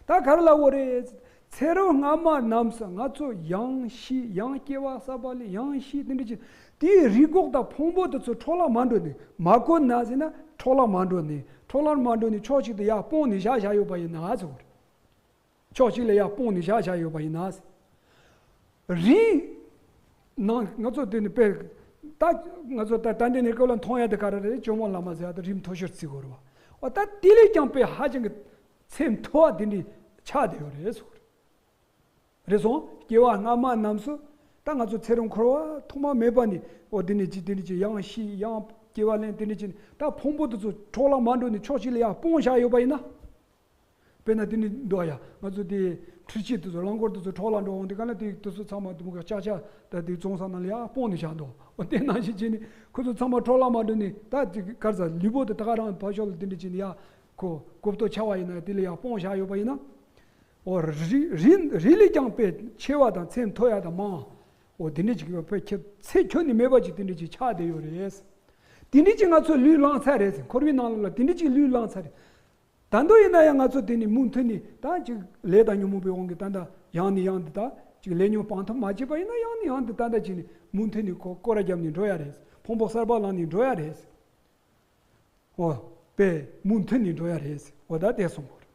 ད་ག་རེ་ལབ་དགོས་རེད། ཚེ་རབས་སྔ་མ་རྣམས་སུ་ང་ཚོ་ཡང་ཤི་ཡང་སྐྱེ་བ་བསགས་པ་ལས་ཡང་ཤི་དེ་འདྲ་ཅིག་དེའི་རུས་ཁོག་དང་ཕུང་པོ་དེ་ཚོ་འཕྲོ་བརླག་མ་འགྲོ་ནས་མ་བཀོད་ན་ཟེར་ན་འཕྲོ་བརླག་མ་འགྲོ་ནས་འཕྲོ་བརླག་མ་འགྲོ་ནས་ཕྱོགས་གཅིག་ཏུ་ཡར་སྤུངས་ནས་བཞག་བཞག་ཡོད་པ་ཡིན་ན་ཟེར་དགོས་རེད། ཕྱོགས་གཅིག་ལ་ཡར་སྤུངས་ནས་བཞག་བཞག་ཡོད་པ་ཡིན་ན། རིགས་ནང་ང་ཚོ་དེ་ནི་དཔེ་ད་ང་ཚོ་ད་ད་འདི་ནས་སྐབས་ལ་མཐོང་ཡ་དེ་ག་རེ་རེད། ཇོ་མོ་བླ་མ་ཟེར་ཡ་དེ་རིགས་མཐོ་ཤོས་བརྩི་དགོས་རེད་བ། འོ་ད་དེ་ལས་ཀྱང་དཔེ་ཧ་ཅང་གི་ཚད་མཐོ་བ་དེ་འདྲ་ཆགས་བསྡད་ཡོད་རེད་ཟེར་གོ་རེད། རེད་སོང་། སྐྱེ་བ་སྔ་མ་རྣམས་སུ་ད་ང་ཚོ་ཚེ་རབས་འཁོར་བ་ཐོག་མ་མེད་པ་ནས་འོ་དེ་འདྲ་ཅིག་དེ་འདྲ་ཅིག་ཡང་ཤི་ཡང་སྐྱེ་བ་ལེན་དེ་འདྲ་ཅིག་ད་ཕུང་པོ་དེ་ཚོ་འཕྲོ་བརླག་མ་འགྲོ་ནས་ཕྱོགས་གཅིག་ལ་ཡར་སྤུངས་བཞག་ཡོད་པ་ཡིན་ན། དཔེར་ན་དེ་ནི་འདུག་ཡ། ང་ཚོ་དེ་འཕྲུལ་ཆས་དེ་ཚོ་རླངས་འཁོར་དེ་ཚོ་འཕྲོ་བརླག་འགྲོ་འོང་དུས་སྒང་ལ་དེ་དེ་ཚོ་ཚང་མ་དེ་མོ་ག་ཅག་ཅག་ད་དེ་བཙོང་ས་ནང་ལ་ཡར་སྤུངས་ནས་བཞག་འདུག་འོ་དེ་ནང་བཞིན་བྱས་ནས་ཁོ་ཚོ་ཚང་མ་འཕྲོ་བརླག་མ་འགྲོ་ནས་ད་དེ་ག་རེ་ཟ་ལུས་པོ་དེ་ད་ག་རང་ཕར་ཕྱོགས་ལ་དེ་འདྲ་བྱས་ནས་ཡར་ཁོ་གོ་རྟོགས་ཆགས་པ་ཡིན་ན་དེ་ལ་ཡར་སྤུངས་བཞག་ཡོད་པ་ཡིན་ན། འོ་རི་རི་རི་ལས་ཀྱང་དཔེ་ཆེ་བ་དང་ཚད་མཐོ་ཡ་དང་མང་། འོ་དེ་འདྲ་ཅིག་ཡོད་པའི་ཁྱད་ཚད་ཁྱོན་ནས་མེད་པ་ཅིག་དེ་འདྲ་ཅིག་ཆགས་བསྡད་ཡོད་རེད། དེ་འདྲ་ཅིག་ང་ཚོ་ལུས་བླངས་ཚར་རེད། འཁོར་བའི་ནང་ལ་དེ་འདྲ་ཅིག་ལུས་བླངས་ཚར་རེད། ད་དུང་ཡིན་ན་ཡང་ང་ཚོ་དེ་ནི་མུ་མཐུད་ནས་ད་ཅིག་ལས་དང་ཉོན་མོངས་པའི་དབང་གིས་ད་ལྟ་ཡང་ནས་ཡང་དུ་ད་ཅིག་ལས་ཉོན་སྤང་ཐབས་མ་བྱས་པ་ཡིན་ན་ཡང་ནས་ཡང་དུ་ད་ལྟ་ཅིག་ནི་མུ་མཐུད་ནས་ཁོ་སྐོར་ར་བརྒྱབ་ནས་འགྲོ་ཡ་རེད། ཕུང་པོ་གསར་པ་བླངས་ནས་འགྲོ་ཡ་རེད། འོ་དཔེ་མུ་མཐུད་ནས་འགྲོ་ཡ་རེད། འོ་ད་དེ་གསུང་དགོས་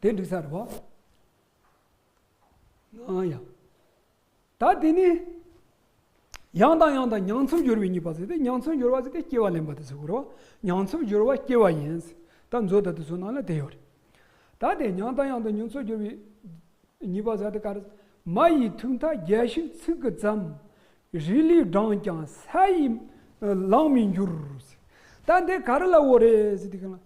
རེད། དེ་འགྲིག་ས་རེད་བ། ཨང་ཡ། ད་དེ་ནི། ཡང་དང་ཡང་དུ་མྱང་ཚིམ་སྦྱོར་བའི་གཉིས་པ་ཟེར་ཏེ། མྱང་ཚིམ་སྦྱོར་བ་ཟེར་ཏེ་སྐྱེ་བ་ལེན་པ་དེ་ཟེར་གོ་རེད་བ། མྱང་ཚིམ་སྦྱོར་བ་སྐྱེ་བ་ཡིན། ད་མཛོད་ད་དེ་ཚོ་ནང་ལ་དེ་ཡོད་རེད། ད་དེ་མྱང་དང་ཡང་དུ་མྱང་ཚིམ་སྦྱོར་བའི་གཉིས་པ་ཟེར་ཏེ་ག་རེ། མ་ཡི་ཐུག་མཐའ་རྒྱལ་ཞིག་ཚིག་གི་ཙམ། རི་ལི་བགྲངས་ཀྱང་ས་ཡི་ལང་མི་འགྱུར། ད་འདི་ག་རེ་ལབ་དགོས་རེད་ཟེར་དུས་ག་ལ།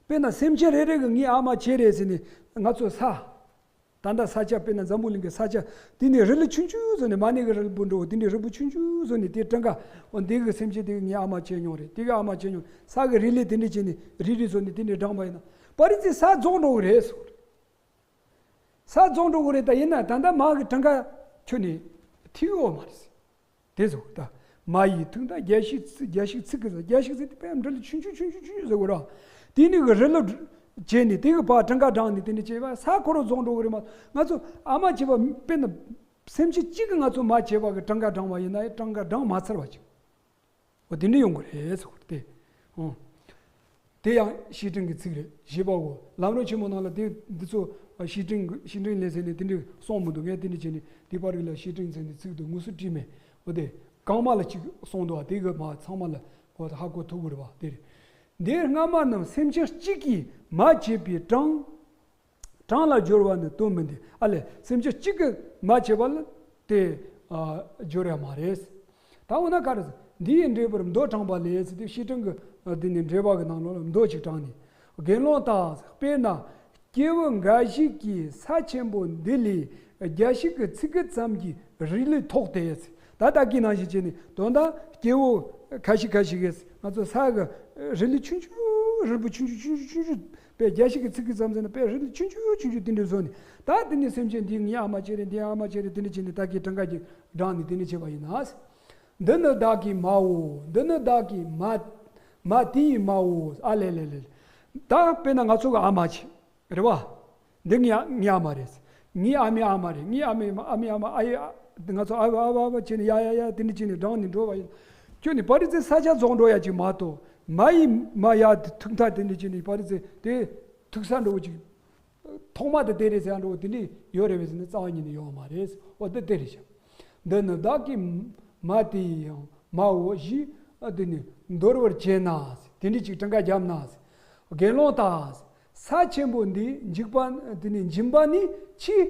དཔེར་ན་སེམས་ཅན་རེ་རེ་གི་ངའི་ཨ་མ་བྱས་རེད་ཟེར་ནས་ང་ཚོ་ས། ད་ལྟ་ས་ཆ་དཔེར་ན་འཛམ་བུ་གླིང་གི་ས་ཆ་དེ་ནས་རི་ལི་ཆུང་ཆུང་བཟོས་ནས་མ་ཎི་གི་རི་ལི་བུ་འགྲོ་དེ་འདྲའི་རི་བུ་ཆུང་ཆུང་བཟོས་ནས་དེ་གྲངས་ཀ་འོ་འདི་གི་སེམས་ཅན་དེ་གི་ངའི་ཨ་མ་བྱས་མྱོང་རེད། དེ་གི་ཨ་མ་བྱས་མྱོང་། ས་གི་རི་ལི་དེ་འདྲ་བྱས་ནས་རི་རི་བཟོས་ནས་དེ་འདྲ་བགྲངས་པ་ཡིན་ན་པ་རི་ཙི་ས་རྫོགས་འགྲོ་གི་རེད་ཟེར། ས་རྫོགས་འགྲོ་གི་རེད། ད་ཡིན་ན་ད་ལྟ་མ་གི་གྲངས་ཀ་ཁྱོན་ནས་ཐིག་ཡོད་མ་རེད་ཟེར། དེ་ཟེར་ད། མ་ཡི་ཐུག་མཐའ་རྒྱལ་ཞིག་ཚིག་རྒྱལ་ཞིག་ཚིག་གི་ཟེར། རྒྱལ་ཞིག་ཚིག་དེ་དཔེ་འབྲི་ལ་ཆུང་ཆུང་ཆུང་ཆུང་ཆུང་ཆུང་ཟེར་དགོས་ར། དེ་ནི་གི་རི་ལི་བྱས་ནས་དེ་གི་ཕར་གྲངས་ཀ་བགྲངས་ནས་དེ་འདྲ་བྱས་པ་ས་ཁོ་རང་རྫོགས་འགྲོ་གི་རེད་མ། ང་ཚོ་ཨ་མ་བྱས་པ་དཔེར་ན་སེམས་ཅན་གཅིག་གི་ང་ཚོ་མ་བྱས་པ་གི་གྲངས་ཀ་བགྲངས་པ་ཡིན་ན་ཡང་གྲངས་ཀ་བགྲངས་མ་ཚར་བ་ཅིག་འོ་དེ་འདྲ་ཡོང་གི་རེད་ཟེར་བ་དེ། ཨོ། དེ་ཡང་བཤེས་སྤྲིང་གི་ཚིག་རེད། བཞི་པའོ། ལམ་རིམ་ཆེན་མོ་ནང་ལ་དེ་འདི་ཚོ་བཤེས་སྤྲིང་བཤེས་སྤྲིང་ལས་ཟེར་ནས་དེ་འདྲ་གསུངས་མི་འདུག་ངས་དེ་འདྲ་བྱས་ནས་དེ་པར་རིགས་ལ་བཤེས་སྤྲིང་ཟེར་ནས་ཚིག་འདི་དངོས་སུ་བྲིས་མེད། འོ་དེ་གང་མ་ལ་གཅིག་གསུངས་འདུག་དེ་གི་མ་ཚང་མ་ལ་འོ་ཧ་གོ་ཐུབ་དགོས་རེད་བ་དེ་རེད། འདིར་སྔ་མ་རྣམས་སེམས་ཅན་གཅིག་གིས་མ་བྱས་པའི་གྲངས། གྲངས་ལ་སྦྱོར་བ་ནི་དོན་མིན་ཏེ། ཨ་ལས་སེམས་ཅན་གཅིག་གིས་མ་བྱས་པ་ལ་དེ་ཨ་སྦྱོར་ཡ་མ་རེད། ད་འོ་ན་ག་རེ་ཟེར། འདི་ཡི་འགྲེལ་པར་མདོ་དྲངས་པ་ལས་ཟེར་ཏེ་བཤེས་སྤྲིང་གི་ཨ་འདི་ནི་འགྲེལ་པ་གི་ནང་ལོགས་ལ་མདོ་ཅིག་དྲངས་ནས། དགེ་སློང་དག་དཔེར་ན་སྐྱེ་བོ་འགའ་ཞིག་གིས་ས་ཆེན་པོ་འདི་ལས་རྒྱལ་ཞིག་གི་ཚིག་གི་ཙམ་གྱི་རི་ལི་ཐོགས་ཏེ། ད་ལྟ་གི་ནང་བཞིན་བྱས་ནས་དོན་དག་སྐྱེ་བོ་ཁ་ཤས་ཁ་ཤས་ཀྱིས་ང་ཚོ་ས་གི་རི་ལི་ཆུང་ཆུང་རི་བོ་ཆུང་ཆུང་ཆུང་ཆུང་ཆུང་ཆུང་དཔེ་རྒྱལ་ཞིག་གི་ཚིག་གི་ཙམ་ཟེར་ན་དཔེ་རི་ལི་ཆུང་ཆུང་ཆུང་ཆུང་དེ་འདྲ་བཟོས་ནས་ད་དེ་ནས་སེམས་ཅན་འདི་ངའི་ཨ་མ་བྱས་རེད། འདི་ཨ་མ་བྱས་རེད། དེ་འདྲ་བྱས་ནས་ད་གི་གྲངས་ཀ་གི་བགྲངས་ནས་དེ་འདྲ་བྱས་པ་ཡིན་ན། འདི་ནི་བདག་གི་མའོ། འདི་ནི་བདག་གི་མ། མ་དེ་ཡི་མའོ། ཨ་ལེ་ལེ་ལེ། ད་དཔེར་ན་ང་ཚོ་གི་ཨ་མ་བྱས། རེད་བ། འདི་ངའི་ཨ་ངའི་ཨ་མ་རེད། ངའི་ཨ་མའི་ཨ་མ་རེད། ངའི་ཨ་མའི་ཨ་མ་ཨ་མའི་ཨ་མ་ཨ་ཡེ་ཨ། ང་ཚོ་ཨ་བ་ཨ་བ་ཨ་བ་བྱས་ནས་ཡ་ཡ་ཡ་དེ་འདྲ་བྱས་ནས་བགྲངས་ནས་འགྲོ་བ་ཡིན། ཁྱོད་ནི་པ་རི་ཙེ་ས་ཆ་རྫོགས་འགྲོ་ཡ་ཅིག་མ་གཏོགས་མ་ཡི་མ་ཡ་དེ་ཐུག་མཐའ་དེ་འདྲ་བྱས་ནས་པ་རི་ཙེ་དེ་ཐུག་ས་འགྲོ་ཅིག་ཐོག་མ་དེ་དེ་རེད་ཟེར་འགྲོ་དེ་འདྲ་ཡོད་རེད་བས་ཟེར་ན་རྩ་བ་ཉིད་ནས་ཡོད་མ་རེད། འོ་དེ་དེ་རེད་ཤག་འདི་ནི་བདག་གི་མ་དེ་ཡང་མའོ་ཞེས་དེ་ནི་འདོར་བར་བྱེད་ན། དེ་འདྲ་ཅིག་གྲངས་ཀ་བརྒྱབ་ན། དགེ་སློང་དག་ས་ཆེན་པོ་འདི་འཇིག་པ་དེ་ནི་འབྱིན་པ་ནི་ཆེས་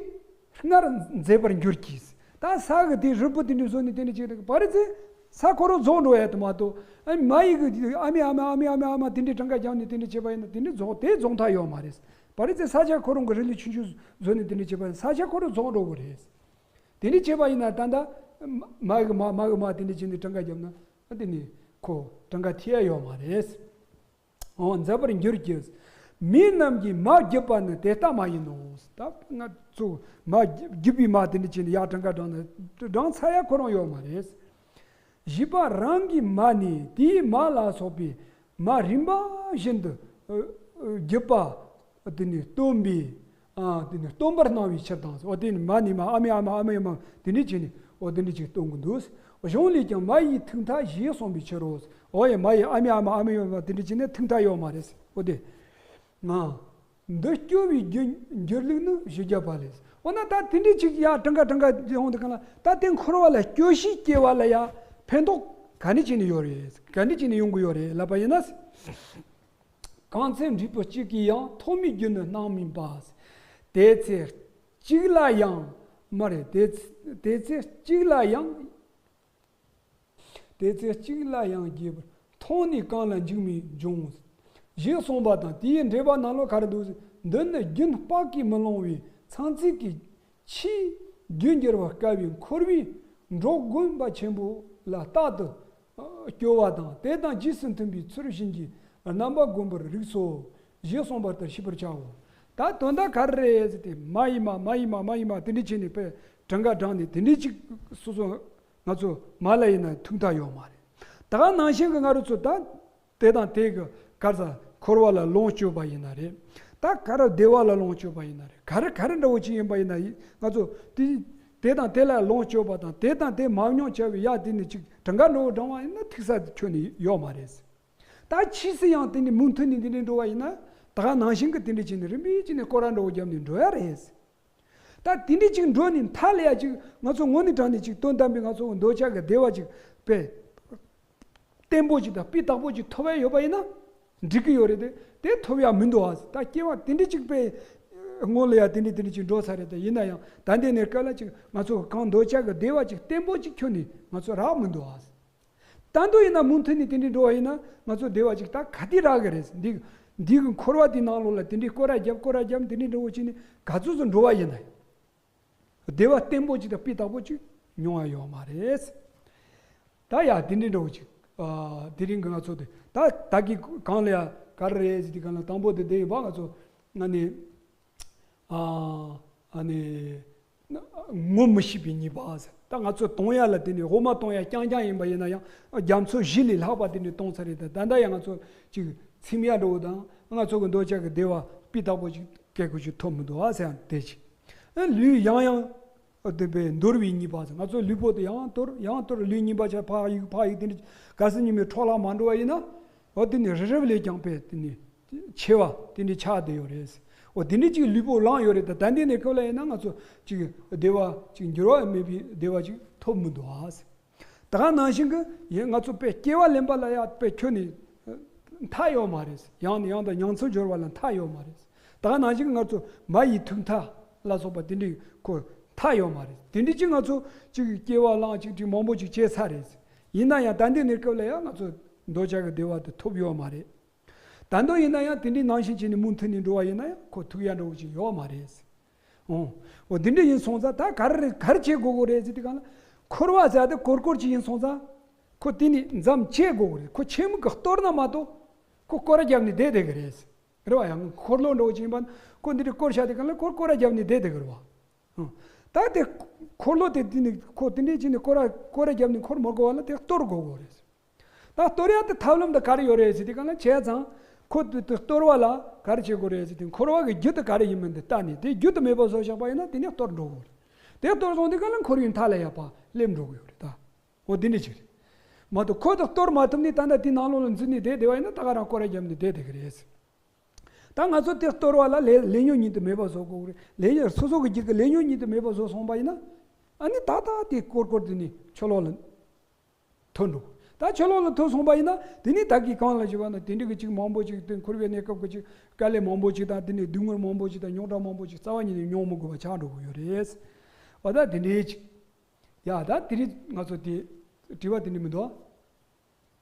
སྔར་མཛེས་པར་འགྱུར་གྱི། ད་ས་གི་དེ་རི་བོ་དེ་འདྲ་བཟོ་ནས་དེ་འདྲ་བྱས་ཏེ་པ་རི་ཙེ་ས་ཁོ་རང་རྫོགས་འགྲོ་ཡ་དེ་མ་གཏོགས་ཨ་མ་ཡི་གི་ཨ་མའི་ཨ་མ་ཨ་མའི་ཨ་མའི་ཨ་མ་དེ་འདྲའི་གྲངས་ཀ་བརྒྱབ་ནས་དེ་འདྲ་བྱས་པ་ཡིན་ན་དེ་འདྲ་རྫོགས་དེ་རྫོགས་མཐའ་ཡོད་མ་རེད། པ་རི་ཙེ་ས་ཆ་ཁོ་རང་གི་རི་ལི་ཆུང་ཆུང་བཟོ་ནས་དེ་འདྲ་བྱས་པ་ཡིན་ན་ས་ཆ་ཁོ་རང་རྫོགས་འགྲོ་གི་རེད། དེ་འདྲ་བྱས་པ་ཡིན་ན་ད་ལྟ་མ་གི་མ་མ་གི་མ་དེ་འདྲ་བྱས་ནས་གྲངས་ཀ་བརྒྱབ་ན་དེ་ནི་ཁོ་གྲངས་ཀ་ཐེ་ཡ་ཡོད་མ་རེད། འོ་མཛེས་པར་འགྱུར་གྱི། མི་རྣམས་ཀྱིས་མ་བརྒྱུད་པ་ནི་དེ་ལྟ་མ་ཡིན་ནོ། ད་ང་ཚོ་མ་བརྒྱུད་པའི་མ་དེ་འདྲ་བྱས་ནས་ཡར་གྲངས་ཀ་བགྲངས་ན་བགྲངས་ཚར་ཡ་ཁོ་རང་ཡོད་མ་རེད། བཞི་པ་རང་གི་མ་ནི་དེའི་མ་ལ་སོགས་པའི་མ་རིམ་པ་བཞིན་དུ་ཨ་ཨ་བརྒྱུད་པ་དེ་ནི་སྟོན་པའི་ཨ་དེ་ནི་སྟོན་པར་སྣང་བའི་ཕྱིར་དང་། འོ་དེ་ནི་མ་ནི་མ་ཨ་མའི་ཨ་མ་ཨ་མའི་ཨ་མ་དེ་འདྲ་བྱས་ནས་འོ་དེ་འདྲ་ཅིག་སྟོན་གྱི་འདུག་གཞུང་ལས་ཀྱང་མ་ཡི་ཐུག་མཐའ་ཞེས་གསུངས་པའི་ཕྱིར་རོ། འོ་ཡ་མ་ཡི་ཨ་མའི་ཨ་མ་ཨ་མའི་ཨ་མ་དེ་འདྲ་བྱས་ནས་ཐུག་མཐའ་ཡོད་མ་རེད། འོ་དེ། ང་། འདི་སྐྱོ་བའི་འགྱུར་འགྱུར་ལུགས་ནི་ཞེས་བརྒྱབ་པ་ལས། འོ་ན་ད་དེ་འདྲའི་ཅིག་ཡ་གྲངས་ཀ་གྲངས་ཀ་ཡོང་དུས་གང་ལ་ད་དེ་འཁོར་བ་ལ་སྐྱོ་ཤས་སྐྱེ་བ་ལ་ཡ་ཕན་ཐོགས་ག་འདྲ་བྱས་ནས་ཡོད་རེད། ག་འདྲ་བྱས་ནས་ཡོང་གི་ཡོད་རེད་ལབ་པ་ཡིན་ན། གང་ཚེ་འབྲས་བུ་གཅིག་གིས་ཡང་ཐོག་མའི་རྒྱུ་ནི་སྣང་མིན་པ། དེ་ཚེ་གཅིག་ལ་ཡང་མ་རེད། དེ་དེ་ཚེ་གཅིག་ལ་ཡང་། དེ་ཚེ་གཅིག་ལ་ཡང་རྒྱས་པར་མཐོང་ནས་གང་ལ་འཇིགས་མེད་འབྱུང་། ཞེས་གསུངས་པ་དང་དེའི་འགྲེལ་པ་ནང་ལོགས་ག་རེ་འདུག་ཟེར། འདི་ནི་རྒྱུན་དཔག་གིས་མི་ལོང་བའི་མཚན་ཚིག་གི་ཆེས་རྒྱུན་འགྱུར་བར་དཀའ་བའི་འཁོར་བའི་འབྲོག་དགོན་པ་ཆེན་པོ་ལ་རྟག་ཏུ་སྐྱོ་བ་དང་དེ་དང་རྗེས་སུ་མཐུན་པའི་ཚུལ་བཞིན་གྱི་རྣམ་པ་བསྒོམ་པར་རིགས་སོ། ཞེས་གསུངས་པ་ལྟར་ཤེས་པར་བྱའོ། ད་དོན་དག་ག་རེ་རེད་ཟེར་ཏེ་མ་ཡི་མ་མ་ཡི་མ་མ་ཡི་མ་དེ་འདྲ་བྱས་ནས་དཔེ་གྲངས་ཀ་བགྲངས་ནས་དེ་འདྲ་ཅིག་སོ་སོ། ང་ཚོ་མ་ལ་ཡིན་ན་ཐུག་མཐའ་ཡོད་མ་རེད། ད་ག་ནང་བཞིན་གྱི་ང་རང་ཚོ་ད་དེ་དང་དེ་གི་ག་རེ་ཟ་འཁོར་བ་ལ་ལོངས་སྤྱོད་པ་ཡིན་ན་རེད། ད་ག་རེ་བདེ་བ་ལ་ལོངས་སྤྱོད་པ་ཡིན་ན་རེད། ག་རེ་ག་རེ་འདྲ་བོ་ཅིག་ཡིན་པ་ཡིན་ན་ང་ཚོ་དེ་དེ་དང་དེ་ལ་ལོངས་སྤྱོད་པ་དང་དེ་དང་དེ་མ་མྱོང་བྱ་བའི་ཡ་དེ་ནི་ཅིག་གྲངས་ཀ་འདྲ་བོ་བགྲངས་པ་ཡིན་ན་ཐུག་ས་ཁྱོན་ནས་ཡོད་མ་རེད། ད་ཕྱིས་སུ་ཡང་དེ་ནི་མུ་མཐུད་ནས་འདི་འདྲའི་འགྲོ་བ་ཡིན་ན་ད་ག་ནང་བཞིན་གྱི་དེ་འདྲ་བྱས་ནས་རིམ་པས་བྱས་ནས་སྐོར་ར་འདྲ་བོ་བརྒྱབ་ནས་འགྲོ་ཡ་རེད། ད་དེ་འདྲ་ཅིག་འགྲོ་ནས་མཐའ་ལ་ཡ་ཅིག་ང་ཚོ་དངོས་གནས་དྲང་གནས་ཅིག་དོན་དམ་པའི་ང་ཚོ་འདོད་ཆགས་ཀྱི་བདེ་བ་ཅིག་དཔེ་བརྟན་པོ་ཅིག་དང་སྤུས་དག་པོ་ཅིག་ཐོབ་ཡ་ཡོད་པ་ཡིན་ན་འགྲིག་གི་ཡོད་རེད་དེ། དེ་ཐོབ་ཡ་མི་འདུག་ཨ། ད་སྐྱེ་བ་དེ་འདྲ་ཅིག་དཔེ་ སྔོན་ལ་ཡང་དེ་འདྲ་དེ་འདྲ་ཅིག་འགྲོ་ས་རེད། ད་ཡིན་ན་ཡང་ད་ལྟའི་གནས་སྐབས་ལ་ཅིག་ང་ཚོ་གང་འདོད་ཆགས་ཀྱི་བདེ་བ་ཅིག་བརྟན་པོ་ཅིག་ཁྱོན་ནས་ང་ཚོ་རག་མི་འདུག་ཨ། ད་དུང་ཡིན་ན་མུ་མཐུད་ནས་དེ་འདྲའི་འགྲོ་བ་ཡིན་ན་ང་ཚོ་བདེ་བ་ཅིག་ད་ག་དུས་རག་གི་རེད། འདི་འདི་གི་འཁོར་བ་དེའི་ནང་ལོགས་ལ་དེ་འདྲའི་སྐོར་ར་བརྒྱབ་སྐོར་ར་བརྒྱབ་དེ་འདྲའི་འགྲོ་བ་ཅིག་ནི་ག་ཚོད་ཙམ་འགྲོ་བ་ཡིན་ན་ཡང་བདེ་བ་བརྟན་པོ་ཅིག་དང་སྤུས་དག་པོ་ཅིག་མྱོང་བ་ཡོད་མ་རེད། ད་ཡ་དེ་འདྲའི་འགྲོ་བ་ཅིག་ཨ། དེ་རིང་གི་ང་ཚོ་དེ་ད་ད་གི་གང་ལ་ཡ་ག་རེ་རེད་ཟེར་དུས་གང་ལ་དང་པོ་དེ་དེ་ཡིན་པ་ང་ཚོ་ང་ནི། ཨ་ནི་ངོ་མི་ཤེས་པའི་ཉེས་པ་ཟེར། ད་ང་ཚོ་གཏོང་ཡ་ལ་དེ་ནི་འོ་མ་གཏོང་ཡ་རྐྱང་རྐྱང་ཡིན་པ་ཡིན་ན་ཡང་རྒྱ་མཚོ་བཞི་ལས་ལྷག་པ་དེ་ནི་གཏོང་ཚར་རེད། ད་ད་ལྟ་ཡང་ང་ཚོ་ཅིག་ཚིམ་ཡ་འགྲོ་དང་ང་ཚོ་གི་འདོད་ཆགས་ཀྱི་བདེ་བ་སྤུས་དག་པོ་ཅིག་སྐད་ཀོ་ཅིག་ཐོབ་མི་འདུག་ཨ་ཟེར་ཡང་དེ་ཅིག་ཨ་ལུས་ཡང་ཡང་དེ་པའི་འདོར་བའི་ཉེས་པ་ཟེར། ང་ཚོ་ལུས་པོ་དེ་ཡང་གཏོར་ཡང་གཏོར་ལུས་ཉིན་པ་ཆ་ཕག་གཡུག་ཕག་གཡུག་དེ་འདྲ་ག་སེ་ཉི་མའི་འཕྲོ་བརླག་མ་འགྲོ་བ་ཡིན་ན། འོ་དེ་ནི་རི་རབ་ལས་ཀྱང་དཔེ་དེ་ནི་ཆེ་བ་དེ་འདྲའི་ཆགས་བསྡད་ཡོད་རེད། འོ་དེ་འདྲའི་ཅིག་ལུས་པོ་ལངས་ཡོད་རེད། ད་ད་འདི་ནས་ཁོ་ལ་ཡིན་ན་ང་ཚོ་ཅིག་བདེ་བ་ཅིག་འགྱུར་བ་མེད་པའི་བདེ་བ་ཅིག་ཐོབ་མི་འདུག་ཨ། ད་ག་ནང་བཞིན་གྱི་ཡིན་ང་ཚོ་དཔེ་སྐྱེ་བ་ལེན་པ་ལ་ཡང་དཔེ་ཁྱོན་ནས་མཐའ་ཡོད་མ་རེད། ཡང་ནས་ཡང་དུ་མྱོང་ཚོར་འབྱོར་བ་ལ་མཐའ་ཡོད་མ་རེད། ད་ག་ནང་བཞིན་གྱི་ང་ཚོ་མ་ཡི་ཐུག་མཐའ་ལ་སོགས་པ་དེ་འདྲའི་ཁོ་མཐའ་ཡོད་མ་རེད། དེ་འདྲའི་ཅིག་ང་ཚོ་ཅིག་སྐྱེ་བ་ལངས་ཅིག་ཅིག་མང་པོ་ཅིག་སྐྱེས་ཚར་རེད། ཡིན་ན་ཡང་ད་འདི་ནས་སྐབས་ལ་ཡང་ང་ཚོ་འདོད་ཆགས་ཀྱི་བདེ་བ་དེ་ཐོབ་ཡོད་མ་རེད། ད་དུང་ཡིན་ན་ཡང་དེ་འདྲའི་ནང་བཞིན་བྱས་ནས་མུ་མཐུད་ནས་འགྲོ་བ་ཡིན་ན་ཡང་ཁོ་ཐུག་ཡ་འགྲོ་བ་ཅིག་ཡོད་མ་རེད། འོ། འོ་འདི་འདྲ་ཡིན་སོང་ཙང་ད་ག་རེ་རེད་ག་རེ་བྱེད་དགོས་དགོས་རེད་ཟེར་དུས་གང་ལ། འཁོར་བ་ཟེར་དེ་ཀོར་ཀོར་ཅིག་ཡིན་སོང་ཙང་། ཁོ་དེ་ནི་མཚམས་བཅད་དགོས་དགོས་རེད། ཁོ་ཆེན་མོ་གི་གཏོར་ན་མ་གཏོགས། ཁོ་སྐོར་ར་བརྒྱབ་ནས་བསྡད་བསྡད་གི་རེད། རེད་བ། ཡང་འཁོར་ལོ་འདྲ་བོ་ཅིག་ཡིན་པ་ན་ཁོ་འདི་འདྲ་སྐོར་བཞག་དུས་གང་ལ་ཁོ་སྐོར་ར་བརྒྱབ་ནས་བསྡད་བསྡད་གི་རེད་བ། ད་དེ་འཁོར་ལོ་དེ་དེ་ནི་ཁོ་དེ་འདྲ་ཅིག་ནི་སྐོར་ར་སྐོར་ར་བརྒྱབ་ནས་འཁོར་མི་དགོས་བ་ལ་དེ་གཏོར་དགོས་དགོས་རེད། ད་གཏོར་ཡག་དེ་ཐབས་ལམ་དེ་ག་རེ་ཡོད་རེད་ཟེར་དུས་གང་ལ་བྱས་ཙང་། ཁོ་དེ་དེ་གཏོར་བ་ལ་ག་རེ་བྱེད་དགོས་རེད་ཟེར་དུས་འཁོར་བ་གི་རྒྱུ་དེ་ག་རེ་ཡིན་མིན་དེ་བལྟས་ནས་དེ་རྒྱུ་དེ་མེད་པ་བཟོ་བཞག་པ་ཡིན་ན་དེ་ནས་གཏོར་འགྲོ་དགོས་རེད། དེ་གཏོར་སོང་དུས་གང་ལ་འཁོར་བའི་མཐའ་ལ་ཡར་ཕར་སླེབས་འགྲོ་གི་ཡོད་རེད་ད། འོ་དེ་འདྲ་ཅིག་རེད། མ་གཏོགས་ཁོ་དེ་གཏོར་མ་ཐུབ་ནས་ད་ལྟ་དེའི་ནང་ལོགས་ལ་འཛུལ་ནས་བསྡད་བསྡད་པ་ཡིན་ན་ད་ག་རང་སྐོར་ར་བརྒྱབ་ནས་བསྡད་བསྡད་གི་རེད། ད་ང་ཚོ་དེ་གཏོར་བ་ལ་ལས་ལས་ཉོན་ཉིད་དུ་མེད་པ་བཟོ་དགོས་རེད། ལས་ཉོན་སོ་སོ་གི་རྒྱུད་ཀྱི་ལས་ཉོན་ཉིད་དུ་མེད་པ་བཟོ་སོང་པ་ཡིན་ན། ཨ་ནི་ད་ལྟ་དེ་སྐོར་སྐོར་དེ་ནི་ཆུ་ལོག་ལ་ཐོན་འགྲོ། ད་ཆུ་ལོག་ལ་ཐོན་སོང་པ་ཡིན་ན་དེ་ནི་ད་གིན་གང་ལ་ཞུ་བ་ན་དེ་འདྲ་གི་ཅིག་མང་པོ་ཅིག་དེ་འཁོར་བའི་གནས་སྐབས་ཀྱི་ཅིག་དཀའ་ལས་མང་པོ་ཅིག་དང་དེ་ནི་སྡུག་བསྔལ་མང་པོ་ཅིག་དང་རྙོག་དྲ་མང་པོ་ཅིག་རྩ་བ་ཉིད་ནས་མྱོང་མི་དགོས་པ་ཆགས་འགྲོ་གི་ཡོད་རེད། འོ་ད་དེ་འདྲའི་ཅིག་ཡ་ད་དེ་རིང་ང་ཚོ་དེ་དྲི་བ་དེ་འདྲ་མི་འདུག་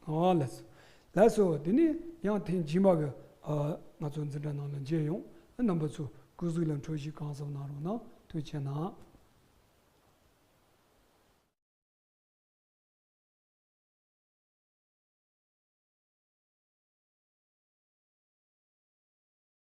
ཨ། ལགས་སོ། ལགས་སོ། དེ་ནས་ཡང་ཐེངས་རྗེས་མ་གི་ཨ་ང་ཚོ་འཛིན་གྲྭ་ནང་ལ་མཇལ་ཡོང་། རྣམ་པ་ཚོ་སྐུ་གཟུགས་ལ་འཕྲོད་བཞེས་གང་བསམ་གནང་རོགས་གནང་། ཐུགས་རྗེ་གནང་།